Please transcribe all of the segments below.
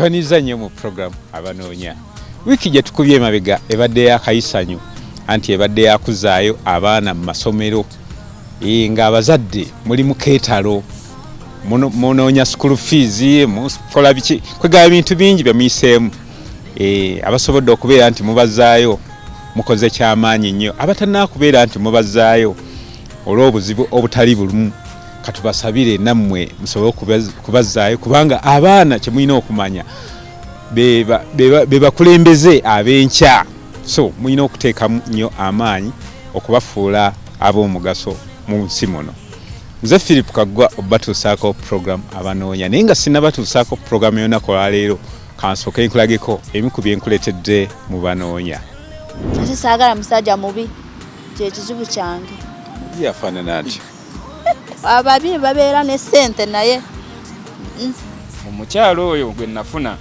Nkwaniza nnyo mu program Abanoonya. Wiiki gye tukubye emabega ebadde ya kayisanyo anti ebadde yakuzaayo abaana mu masomero e, ng'abazadde muli mu keetalo munoonya school fees mukola biki kwegaba ebintu bingi bye muyiseemu e, abasobodde okubeera nti mubazaayo mukoze kyamaanyi nnyo abatannakubeera nti mubazaayo olw'obuzibu obutali bulumu katubasabire nammwe musobole okubazzaayo kubanga abaana kye mulina okumanya be bakulembeze ab'enkya so mulina okuteekamu nnyo amaanyi okubafuula ab'omugaso mu nsi muno. Nze Philip Kaggwa obatuusaako program Abanoonya, naye nga sinnabatuusaako program y'olunaku olwaleero kansooke nkulageko ebimu ku bye nkuleetedde mu Banoonya. Ate saagala musajja mubi, kyekizibu kyange. Yafaanana atya? Ababi babeera ne ssente naye Omukyala oyo gwe nafuna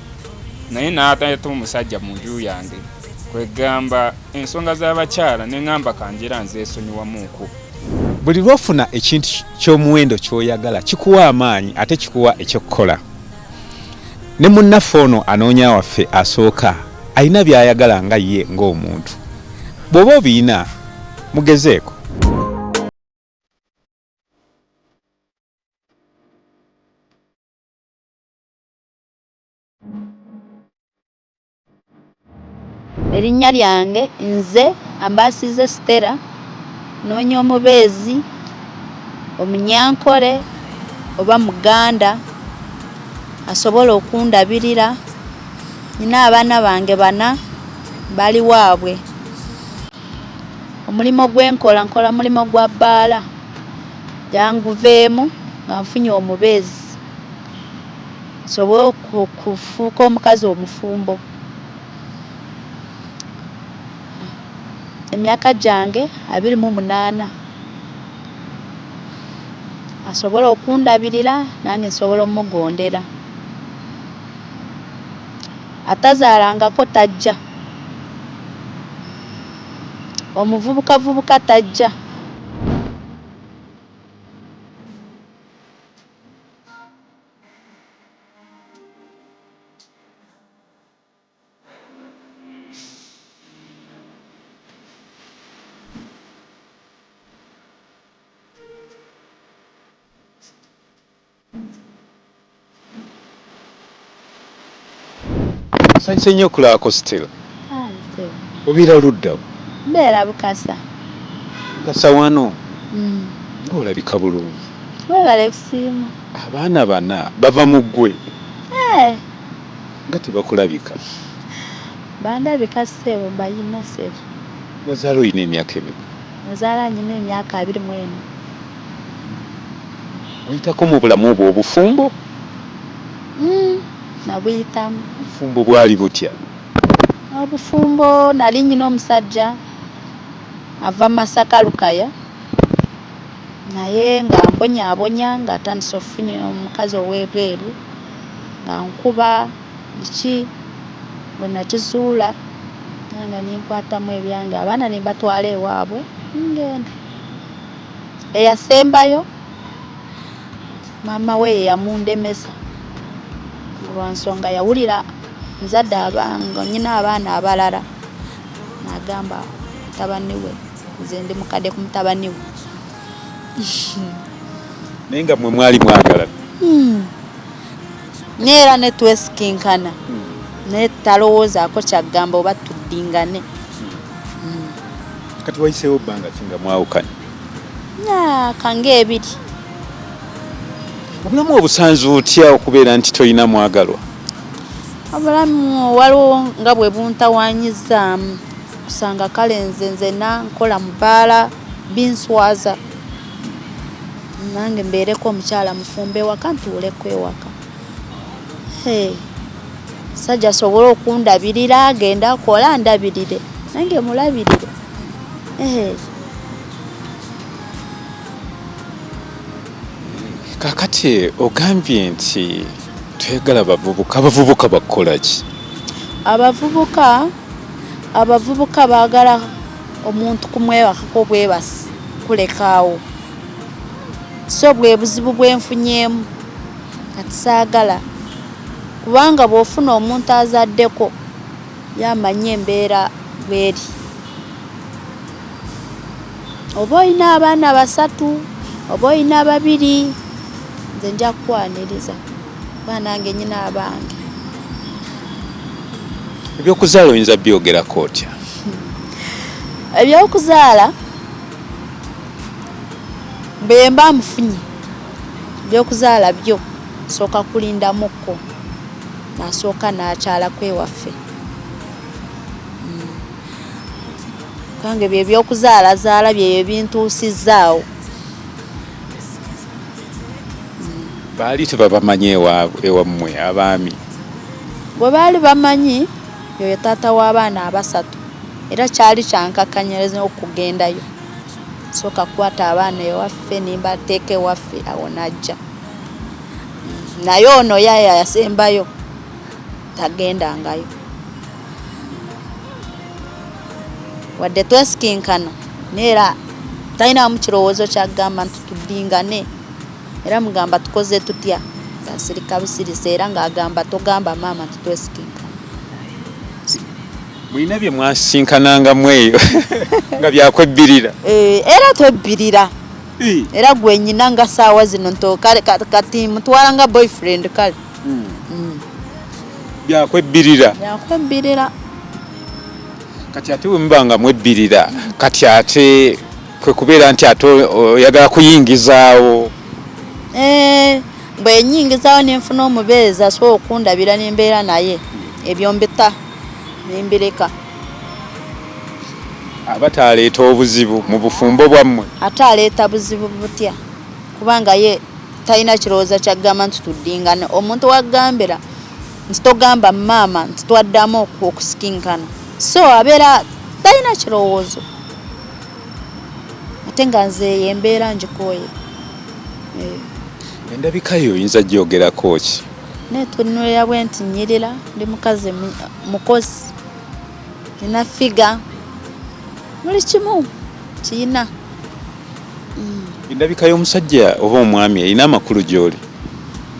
naye n'aleeta omusajja mu nju yange, kwegamba ensonga z'abakyala ne ŋŋamba kanjera nzeesonyiwamuuku. Buli lw'ofuna ekintu ky'omuwendo ky'oyagala kikuwa amaanyi ate kikuwa eky'okukola. Ne munnaffe ono anoonya waffe asooka alina by'ayagala nga ye ng'omuntu. Bw'oba obirina mugezeeko. Erinnya lyange nze Ambasize Stella, nnoonya omubeezi Omunyankore oba Muganda asobola okundabirira. Nnina abaana bange bana bali waabwe. Omulimu gwe nkola, nkola mulimu gwa bbaala. Janguveemu nga nfunye omubeezi nsobole okufuuka omukazi omufumbo. Emyaka gyange 28. Asobola okundabirira nange nsobola omugondera. Atazaalangako tajja. Omuvubukavubuka tajja. Nsanyuse nnyo okulabako Stella. Obeera ludda wa? Mbeera Bukasa. Bukasa wano? Ng'olabika bulungi. Weebale kusiima. Abaana bana bava mu ggwe? Eh. Nga tebakulabika. Bandabika ssebo mbayina ssebo. Wazaala olina emyaka emeka? Nazaala nyina emyaka 24. Oyitako mu bulamu obwo obufumbo? Nabuyitamu. Obufumbo bwali butya? Obufumbo nali nyina omusajja ava Masaka Lukaya naye nga mbonyabonya nga atandise okufunya omukazi ow'ebweru nga nkuba biki bwe nakizuula nange ninkwatamu ebyange abaana nimbatwala ewaabwe ningenda. Eyasembayo maama we ye yamundemesa lwa nsonga yawulira nzadde nga nnyina abaana abalala n'agamba mutabani we nze ndi mukadde ku mutabani we. Naye nga mmwe mwali mwagalana? Naye era ne twesikinkana naye talowoozaako ky'agamba oba tuddingane. Kati wayiseewo bbanga ki nga mwawukanye? Myaka ng'ebiri. Obulamu obusanze otya okubeera nti tolina mwagalwa? Obulamu waliwo nga bwe buntawaanyizzaamu kusanga kale nze nzenna nkola mu bbaala binswaza nange mbeereko omukyala mufumbo ewaka ntuuleko ewaka. Omusajja asobole okundabirira agende akole andabirire nange mulabirire. Kaakati ogambye nti toyagala bavubuka, abavubuka bakukola ki? Abavubuka abavubuka baagala omuntu kumwebakako bwebasi kulekaawo so bwe buzibu bwe nfunyeemu kati saagala. Kubanga bw'ofuna omuntu azaddeko yamanyi embeera bweri. Oba olina abaana basatu oba olina babiri, nze nja kukwaniriza kuba nange nyina abange. Ebyokuzaala oyinza byogerako otya? Ebyokuzaala bwe mba mufunye, ebyokuzaala byo nsooka kulindamukko nasooka n'akyalako ewaffe. Kubanga ebyo ebyokuzaalazaala byebyo ebintuusizzaawo. Baali tebabamanyi ewammwe abaami? Bwe baali bamanyi yoyo taata w'abaana abasatu, era kyali kyankakanyiriza okugendayo. Sooka kukwata abaana ewaffe nimbateeka ewaffe, awo najja. Naye ono yaya yasembayo tagendangayo. Wadde twesikinkana naye era talinamu kirowoozo kyagamba nti tuddingane. Era mugamba tukoze tutya, ng'asirika busirisi era ng'agamba togamba maama nti twesikinkana. Mulina bye mwasinkanangamu eyo nga byakwebbirira? Era twebbirira. Era gwe nyina nga saawa zino nto kale kati mutwala nga boyfriend kale. Byakwebbirira. Byakwebbirira. Kati ate bwe muba nga mwebbirira, kati ate kwe kubeera nti ate oyagala kuyingizaawo? Bwe nyingizaawo ne nfuna omubeezi asobola okundabira ne mbeera naye, ebyo mbita ne mbireka. Aba taaleeta obuzibu mu bufumbo bwammwe? Ate aleeta buzibu butya? Kubanga ye talina kirowoozo kyagamba nti tuddingane. Omuntu wagambira nti togamba maama nti twaddamu okusikinkana, so abeera talina kirowoozo. Ate nga nze eyo embeera ngikooye. Endabika yo oyinza gyogerako ki? Neetunuulira bwe nti nnyirira, ndi mukazi mukozi, nina figa, buli kimu kiyina. Endabika y'omusajja oba omwami erina amakulu gy'oli?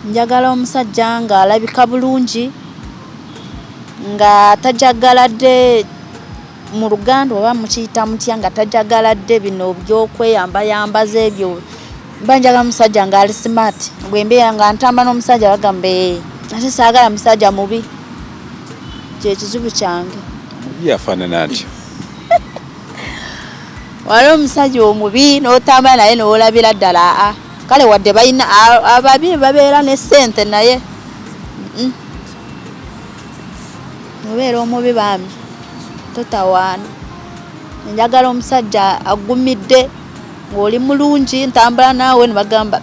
Njagala omusajja ng'alabika bulungi, nga tajagaladde mu Luganda oba mukiyita mutya, nga tajagaladde bino by'okweyambayambaza ebyo. Mba njagala musajja ng'ali smart. Bwe mbeera nga ntamba n'omusajja bagamba ate saagala musajja mubi. Kye kizibu kyange. Mubi afaanana atya? Waliwo omusajja omubi n'otambula naye n'olabira ddala aa. Kale wadde balina ababi babeera ne ssente naye obeera omubi bambi totawaana. Njagala omusajja agumidde ng'oli mulungi ntambula naawe ne bagamba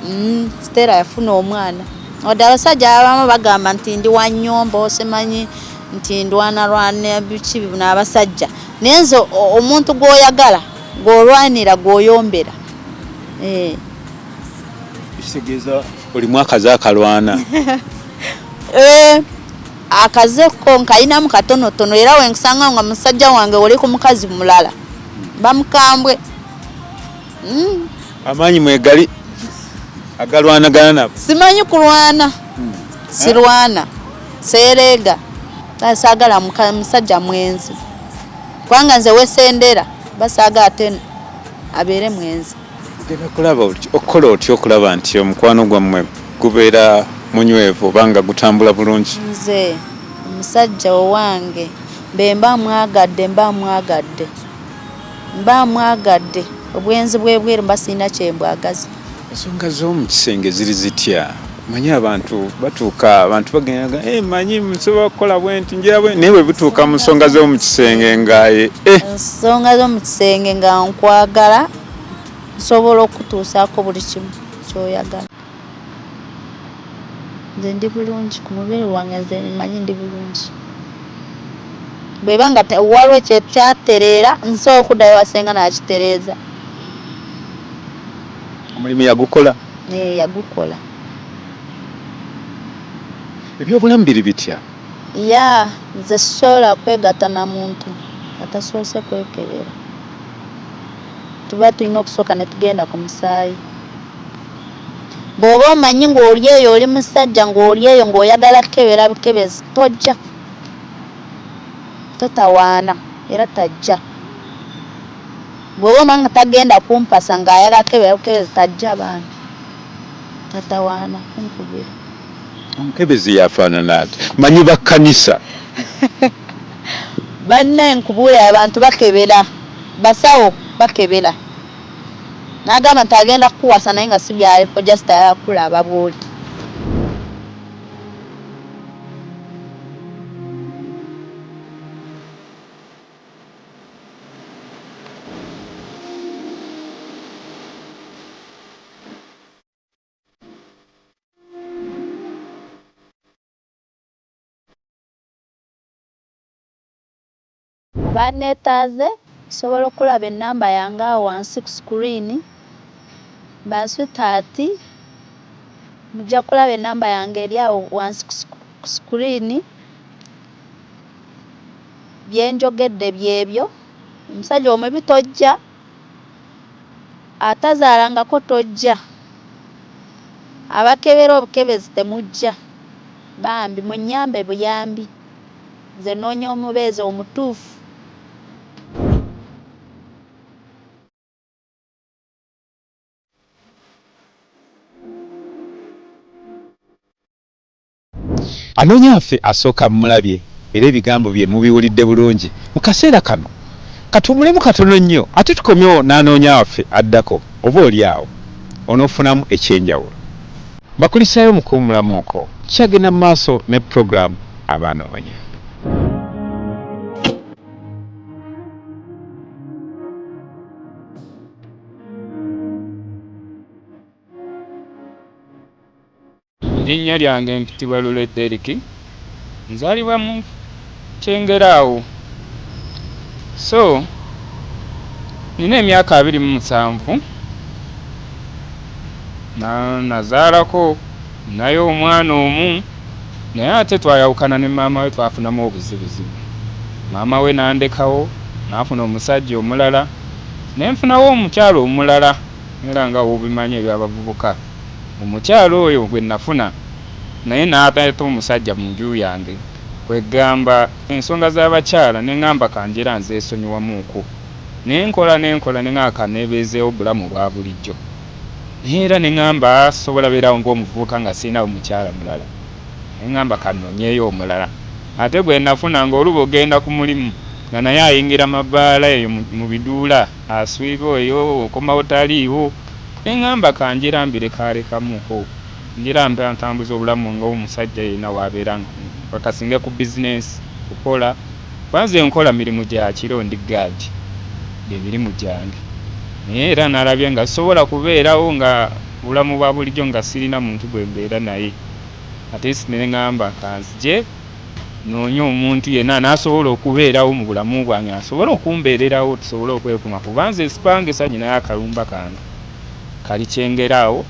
Stella yafuna omwana. Wadde abasajja abamu bagamba nti ndi wa nnyombo simanyi nti ndwanalwana biki bino abasajja, naye nze omuntu gw'oyagala gw'olwanira gw'oyombera. Kitegeeza olimu akaze akalwana? Akaze ko nkayinamu katonotono, era we nkusanga nga musajja wange oli ku mukazi mulala bamukambwe. Amaanyi mwegali agalwanagana nabo? Simanyi kulwana, sirwana, seereega. Saagala musajja mwenzi, kubanga nze wesendera basaagala ate abeere mwenzi. Ogenda kulaba okukola otya okulaba nti omukwano gwammwe gubeera munywevu oba nga gutambula bulungi? Nze omusajja owange mbe mba mwagadde, mba mwagadde, mba mwagadde. Obwenzi bw'ebweru mba sirina kye mbwagaza. Ensonga z'omu kisenge ziri zitya? Manyi abantu batuuka, abantu bagenda, manyi nsobola kukola bwe nti, njira bwe, naye bwe butuuka mu nsonga z'omu kisenge nga Ensonga z'omu kisenge nga nkwagala, nsobola okutuusaako buli kimu ky'oyagala. Nze ndi bulungi ku mubiri wange, nze mmanyi ndi bulungi. Bw'eba nga waliwo kyatereera, nsobola okuddayo ewa ssenga n'akitereeza. Omulimu yagukola? Yagukola. Ebyobulamu biri bitya? Ya, nze sisobola kwegatta na muntu atasoose kwekebera. Tuba tulina okusooka ne tugenda ku musaayi. Bw'oba omanyi ng'oli eyo oli musajja ng'oli eyo ng'oyagala kukebera bukebezi tojja, totawaana era tajja. Bw'oba omanyi nga tagenda kumpasa ng'ayagala kukebera bukebezi tajja bambi, tatawaana kunkubira. Omukebezi yafaanana ati manyi bakkanisa. Bannaye nkubuulire abantu bakebera, basawo bakebera. N'agamba nti agenda kukuwasa naye nga si byaliko just ayagala kukulaba bw'oli. Banneetaaze nsobola okulaba ennamba yange awo wansi ku screen. Ba sweetheart mujja kulaba ennamba yange eri awo wansi ku screen. Bye njogedde byebyo. Omusajja omubi tojja, atazaalangako tojja, abakebera obukebezi temujja. Bambi munnyambe buyambi. Nze noonya omubeezi omutuufu. Anoonya waffe asooka mumulabye era ebigambo bye mubiwulidde bulungi. Mu kaseera kano katuwummulemu katono nnyo ate tukomyewo n'anoonya waffe addako oba oli awo onoofunamu eky'enjawulo. Mbakulisaayo mu kuwummulamuuko tukyagenda mu maaso ne pulogulaamu Abanoonya. Erinnya lyange mpitibwa Lule Derrick, nzaalibwa mu Kyengera awo. So nina emyaka 27, nazaalako naye omwana omu naye ate twayawukana ne maama we twafunamu obuzibuzibu. Maama we n'andekawo n'afuna omusajja omulala ne nfunawo omukyala omulala era nga bw'obimanyi eby'abavubuka. Omukyala oyo gwe nafuna naye n'aleeta omusajja mu nju yange kwegamba ensonga z'abakyala ne ngamba kanjira nzeesonyiwamuuko ne nkola ne nkola ne ngamba kaneebeezeewo obulamu obwa bulijjo naye era ne ngamba sisobola beerawo ng'omuvubuka nga sirinawo mukyala mulala ne ngamba kannoonyeeyo omulala ate gwe nafuna ng'oluba ogenda ku mulimu nga naye ayingira mabaala eyo mu biduula aswiba oyo okomawo taliiwo. Ne ŋŋamba ka ngira mbirekaalekamuko, ngira mba ntambuza obulamu nga omusajja yenna w'abeera nga kasinge ku bizinensi, kukola kuba nze nkola mirimu gya kiro ndi ggaadi gye mirimu gyange naye era nalabye nga sisobola kubeerawo nga bulamu bwa bulijjo nga sirina muntu gwe mbeera naye at least ne ŋŋamba kanzije noonye omuntu yenna anaasobola okubeerawo mu bulamu bwange asobole okumbeererawo tusobole okwekuuma kuba nze sipangisa nyinayo akalumba kange kali Kyengera awo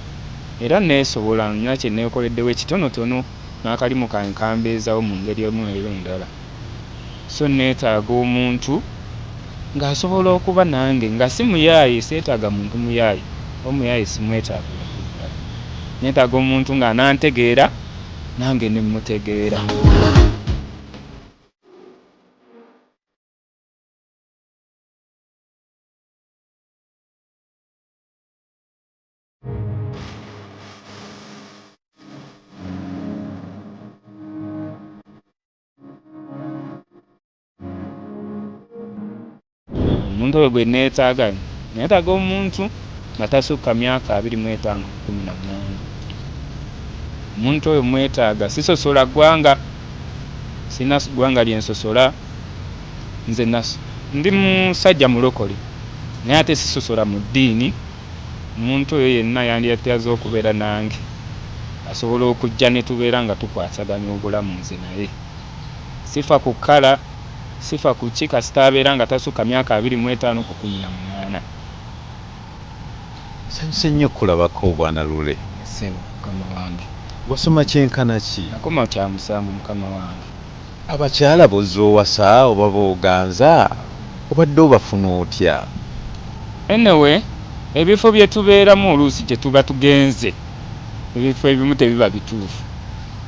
era neesobola nina kye neekoleddewo ekitonotono n'akalimu kange kambeezawo mu ngeri emu oba endala so neetaaga omuntu ng'asobola okuba nange nga si muyaaye seetaaga muntu muyaaye omuyaaye simwetaaga neetaaga omuntu ng'anantegeera nange ne mmutegeera. Omuntu oyo gwe neetaaga, neetaaga omuntu nga tasukka myaka 25 ku 18. Omuntu oyo mwetaaga, sisosola ggwanga, sirina ggwanga lye nsosola. Nze ndi musajja mulokole naye ate sisosola mu ddiini. Omuntu oyo yenna yandyetaaze okubeera nange, asobola okujja ne tubeera nga tukwasaganya obulamu nze naye. Sifa ku kkala, sifa ku ki kasita abeera nga tasukka myaka 25 ku 18. Nsanyuse nnyo okukulabako Bwana Lule. Ssebo mukama wange. Wasoma kyenkana ki? Nakoma kyamusanvu mukama wange. Abakyala b'ozze owasa oba b'oganza obadde obafuna otya? Anyway ebifo bye tubeeramu oluusi gye tuba tugenze. Ebifo ebimu tebiba bituufu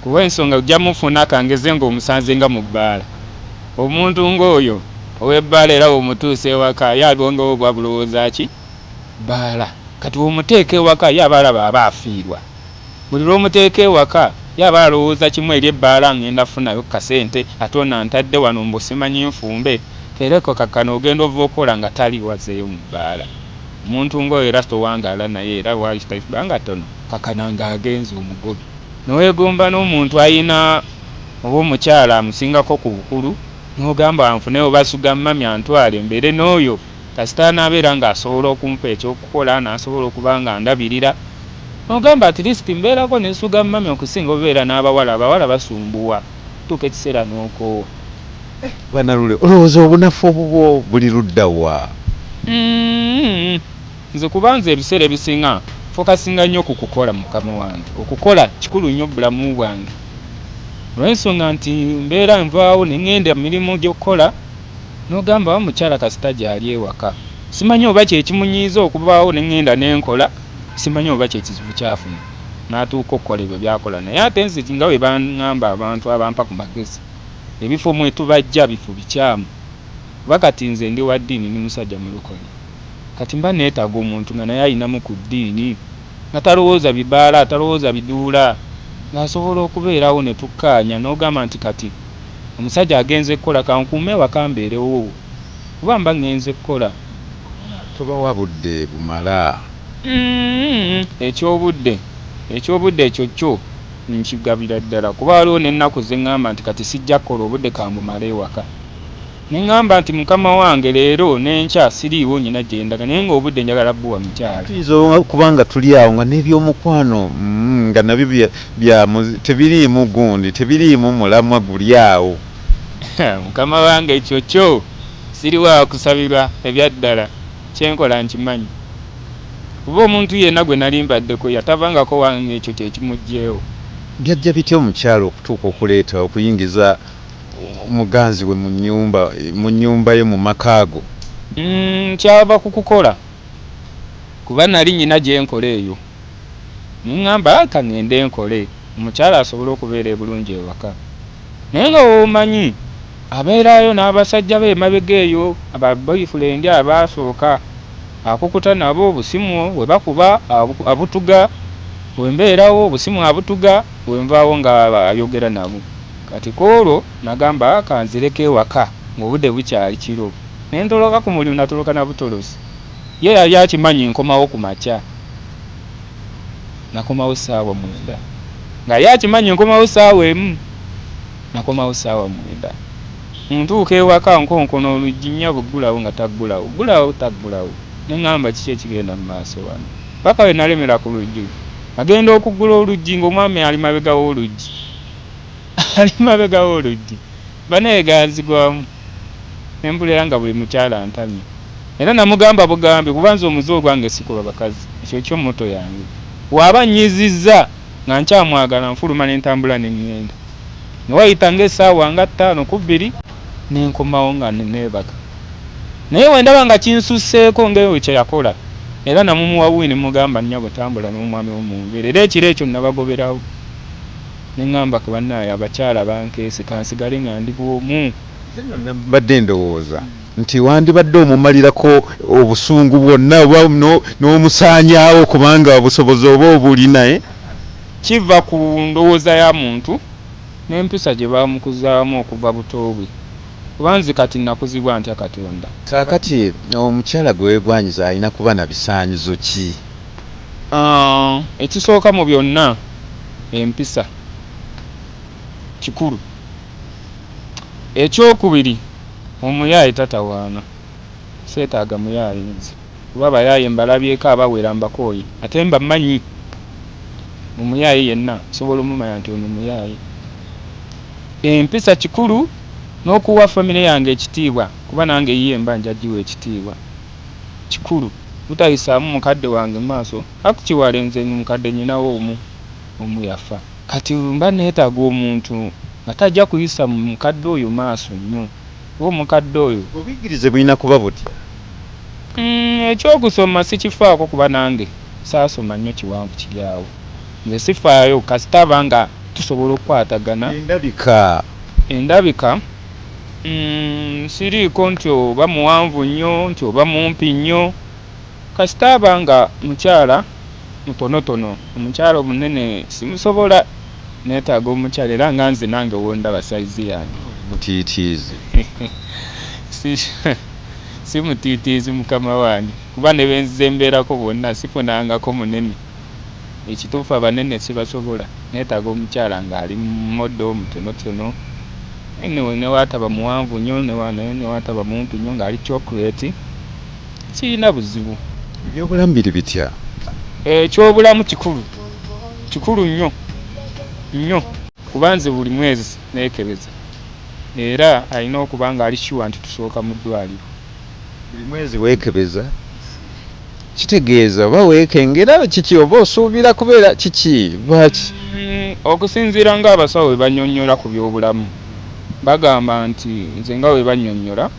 kuba ensonga ojja mufuna kangeze ng'omusanze nga mu bbaala. Omuntu ng'oyo ow'ebbaala era bw'omutuusa ewaka ye obwongo bwe buba bulowooza ki? Bbaala. Kati bw'omuteeka ewaka ye aba alaba aba afiirwa. Buli lw'omuteeka ewaka ye aba alowooza kimu eri ebbaala ng'enda kufunayo ku kasente ate ono antadde wano mbu simanyi nfumbe. Era okkakkana ogenda ova okukola nga taliiwo azzeeyo mu bbaala. Omuntu ng'oyo era towangaala naye era waayita ebbanga ttono okkakkana ng'agenze omugobi. Ne weegomba n'omuntu alina oba omukyala amusingako ku bukulu n'ogamba nfune oba sugammami antwale mbeere n'oyo kasita anaabeera ng'asobola okumpa ekyokukola n'asobola okuba ng'andabirira. N'ogamba at least mbeerako ne sugammami okusinga obeera n'abawala, abawala basumbuwa otuuka ekiseera n'okoowa. Banalule, olowooza obunafu obubwo buli ludda wa? Nze kuba nze ebiseera ebisinga fokasinga nnyo ku kukola mukama wange. Okukola kikulu nnyo mu bulamu bwange olw'ensonga nti mbeera nvaawo ne ŋŋenda mu mirimu gy'okukola n'ogamba oba mukyala kasita gy'ali ewaka. Simanyi oba kye kimunyiiza okuvaawo ne ŋŋenda ne nkola, simanyi oba kye kizibu ky'afuna n'atuuka okukola ebyo by'akola. Naye ate nze nga bwe baŋŋamba abantu abampa ku magezi, ebifo mwe tubajja bifo bikyamu kuba kati nze ndi wa ddiini ndi musajja mulokole. Kati mba neetaaga omuntu nga naye alinamu ku ddiini, nga talowooza bibaala, talowooza biduula, ng'asobola okubeerawo ne tukkaanya n'ogamba nti kati omusajja agenze kukola kankuume ewaka mbeerewo kuba mba ŋŋenze kukola. Tobawa budde bumala? Eky'obudde, eky'obudde ekyo kyo nkigabira ddala kuba waliwo n'ennaku ze ŋŋamba nti kati sijja kukola obudde kambumale ewaka. Ne ŋŋamba nti mukama wange leero n'enkya siriiwo nnina gye ndaga naye ng'obudde njagala buwa mukyala. Tuyinza okuba nga tuli awo nga n'ebyomukwano nga nabyo bya tebiriimu gundi tebiriimu mulamwa guli awo. Mukama wange ekyo kyo siri wa kusabirwa ebyaddala kye nkola nkimanyi kuba omuntu yenna gwe nali mbaddeko yatavangako wange ekyo kye kimuggyeewo. Byajja bitya omukyala okutuuka okuleeta okuyingiza muganzi we mu nnyumba mu nnyumba yo mu maka go? Kyava ku kukola kuba nali nnina gye nkola eyo ne ŋŋamba ka ŋŋende nkole omukyala asobole okubeera ebulungi ewaka. Naye nga w'omanyi abeerayo n'abasajja be emabega eyo ba boyfriend abaasooka akukuta nabo obusimu bwe bakuba abutuga, bwe mbeerawo obusimu abutuga, bwe nvaawo nga ayogera nabo. Kati ku olwo nagamba kanzireko ewaka ng'obudde bukyali kiro. Ne ntoloka ku mulimu natoloka na butolosi. Ye yali akimanyi nkomawo ku makya. Nakomawo ssaawa 9. Nga ye akimanyi nkomawo ssaawa 1. Nakomawo ssaawa 9. Ntuuka ewaka nkonkona oluggi nnyabo ggulawo nga taggulawo, ggulawo taggulawo. Ne ŋŋamba kiki ekigenda mu maaso wano. Paka lwe nalemera ku luggi. Agenda okuggula oluggi ng'omwami ali mabega w'oluggi. Ali mabega w'oluggi. Banaye ganzigwamu. Ne mpulira nga buli mukyala antamye. Era namugamba bugambi kuba nze omuze ogwange sikuba bakazi. Ekyo kyo motto yange. Bw'aba annyiizizza nga nkyamwagala nfuluma ne ntambula ne ŋŋenda. Ne wayita ng'essaawa nga 5 ku 2 ne nkomawo nga neebaka. Naye bwe ndaba nga kinsusseeko ng'eyo kye yakola era namumuwa buwi ne mmugamba nnyabo tambula n'omwami wo munviire. Era ekiro ekyo nabagoberawo. Ne ŋŋamba bannaaye abakyala bankeese kansigale nga ndi bw'omu. Nze nno mbadde ndowooza nti wandibadde omumalirako obusungu bwonna oba n'omusaanyaawo kubanga obusobozi oba obulina. Kiva ku ndowooza ya muntu n'empisa gye baamukuzaamu okuva buto bwe. Kuba nze kati nakuzibwa ntya Katonda. Kaakati omukyala gwe weegwanyiza alina kuba na bisaanyizo ki? Ekisooka mu byonna empisa kikulu. Ekyokubiri omuyaaye tatawaana. Seetaaga muyaaye nze kuba abayaaye mbalabyeko abawera mbakooye ate mbamanyi. Omuyaaye yenna nsobola omumanya nti ono muyaaye. Empisa kikulu n'okuwa famire yange ekitiibwa kuba nange eyiye mba nja giwa ekitiibwa kikulu. Butayisaamu mukadde wange maaso actually nze mukadde nninawo omu, omu yafa. Kati mba neetaaga omuntu nga tajja kuyisa mukadde oyo maaso nnyo kuba omukadde oyo. Obuyigirize bulina kuba butya? Ekyokusoma sikifaako kuba nange saasoma nnyo kiwanvu kiri awo. Nze sifaayo kasita aba nga tusobola okukwatagana. Endabika? Endabika siriiko nti oba muwanvu nnyo nti oba mumpi nnyo, kasita aba nga mukyala mutonotono. Omukyala omunene simusobola, neetaaga omukyala era nga nze nange wondaba sayizi yange. Mutiitiizi? Si mutiitiizi mukama wange, kuba ne benzize mbeerako bonna sifunangako munene. Ekituufu abanene sibasobola, neetaaga omukyala ng'ali model mutonotono, anyway newataba muwanvu nnyo naye newataba mumpi nnyo ng'ali chocolate, sirina buzibu. Ebyobulamu biri bitya? Ekyobulamu kikulu, kikulu nnyo nnyo, kuba nze buli mwezi neekebeza era alina okuba ng'ali sure nti tusooka mu ddwaliro. Buli mwezi weekebeza? Kitegeeza oba weekengera kiki oba osuubira kubeera kiki lwaki? Okusinziira ng'abasawo bwe bannyonnyola ku byobulamu, bagamba nti nze nga bwe bannyonnyola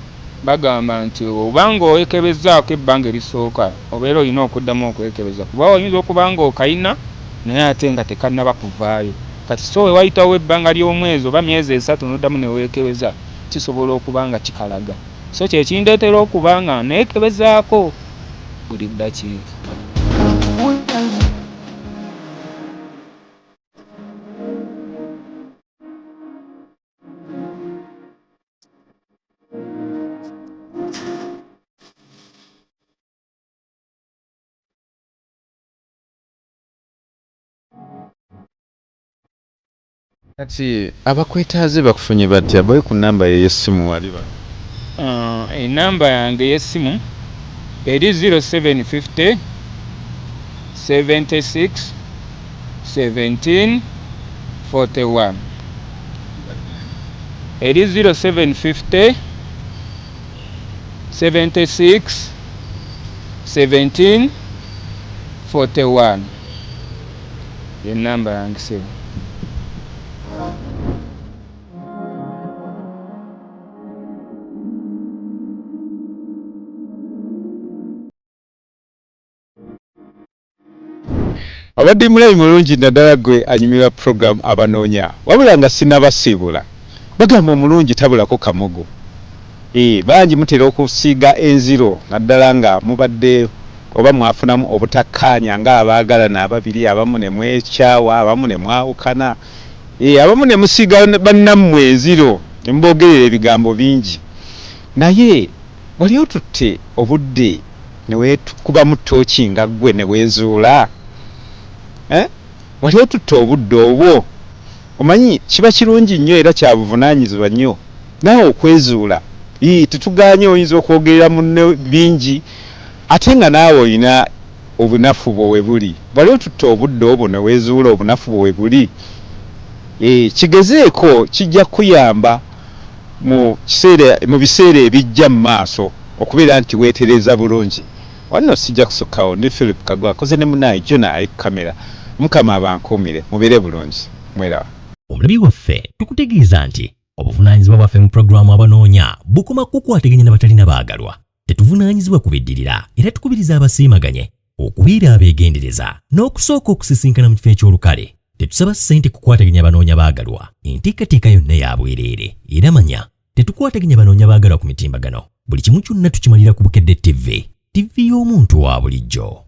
bagamba nti obanga owekebezaako ebbanga erisooka obeera olina okuddamu okwekebeza, kuba oyinza okuba nga okayina naye ate nga tekannaba kuvaayo. Kati so we wayitawo ebbanga ly'omwezi oba myezi 3 n'oddamu ne weekebeza, kisobola okuba nga kikalaga. So kye kindeetera okuba nga neekebezaako buli ddakiika. Kati abakwetaaze bakufunye batya? Bawe ku nnamba yo ey'essimu wali ba. Ennamba yange ey'essimu eri 0750 76 17 41. Eri 0750 76 17 41. Ye nnamba yange ssebo. Abadde mulabi mulungi naddala ggwe anyumirwa program Abanoonya, wabula nga sinnabasiibula bagamba omulungi tabulako kamogo. Bangi mutera okusiiga enziro naddala nga mubadde oba mwafunamu obutakkaanya ng'abaagalana ababiri, abamu ne mwekyawa, abamu ne mwawukana, abamu ne musiiga bannammwe enziro ne muboogerera ebigambo bingi. Naye wali otutte obudde ne weekubamu ttooki nga ggwe ne weezuula? Wali otutte obudde obwo? Omanyi kiba kirungi nnyo era kya buvunaanyizibwa nnyo naawe okwezuula. Tetugaanye oyinza okwogerera munno bingi ate nga naawe olina obunafu bwo we buli. Wali otutte obudde obwo ne weezuula obunafu bwo we buli? Kigezeeko, kijja kukuyamba mu biseera ebijja mu maaso okubeera nti weetereza bulungi. Wano sijja kusukkawo, ndi Philip Kagwa akoze ne munaayi Jonah ali ku kamera. Mukama abankuumire, mubeere bulungi. Mweraba. Omulabi waffe tukutegeeza nti obuvunaanyizibwa bwaffe mu pulogulaamu Abanoonya bukoma kukukwataganya na batalina baagalwa. Tetuvunaanyizibwa ku biddirira era tukubiriza abasiimaganye okubeera abeegendereza n'okusooka okusisinkana mu kifo eky'olukale. Tetusaba ssente kukwataganya banoonya baagalwa, enteekateeka yonna ya bwereere. Era manya, tetukwataganya banoonya baagalwa ku mitimbagano. Buli kimu kyonna tukimalira ku Bukedde TV, TV y'omuntu wa bulijjo.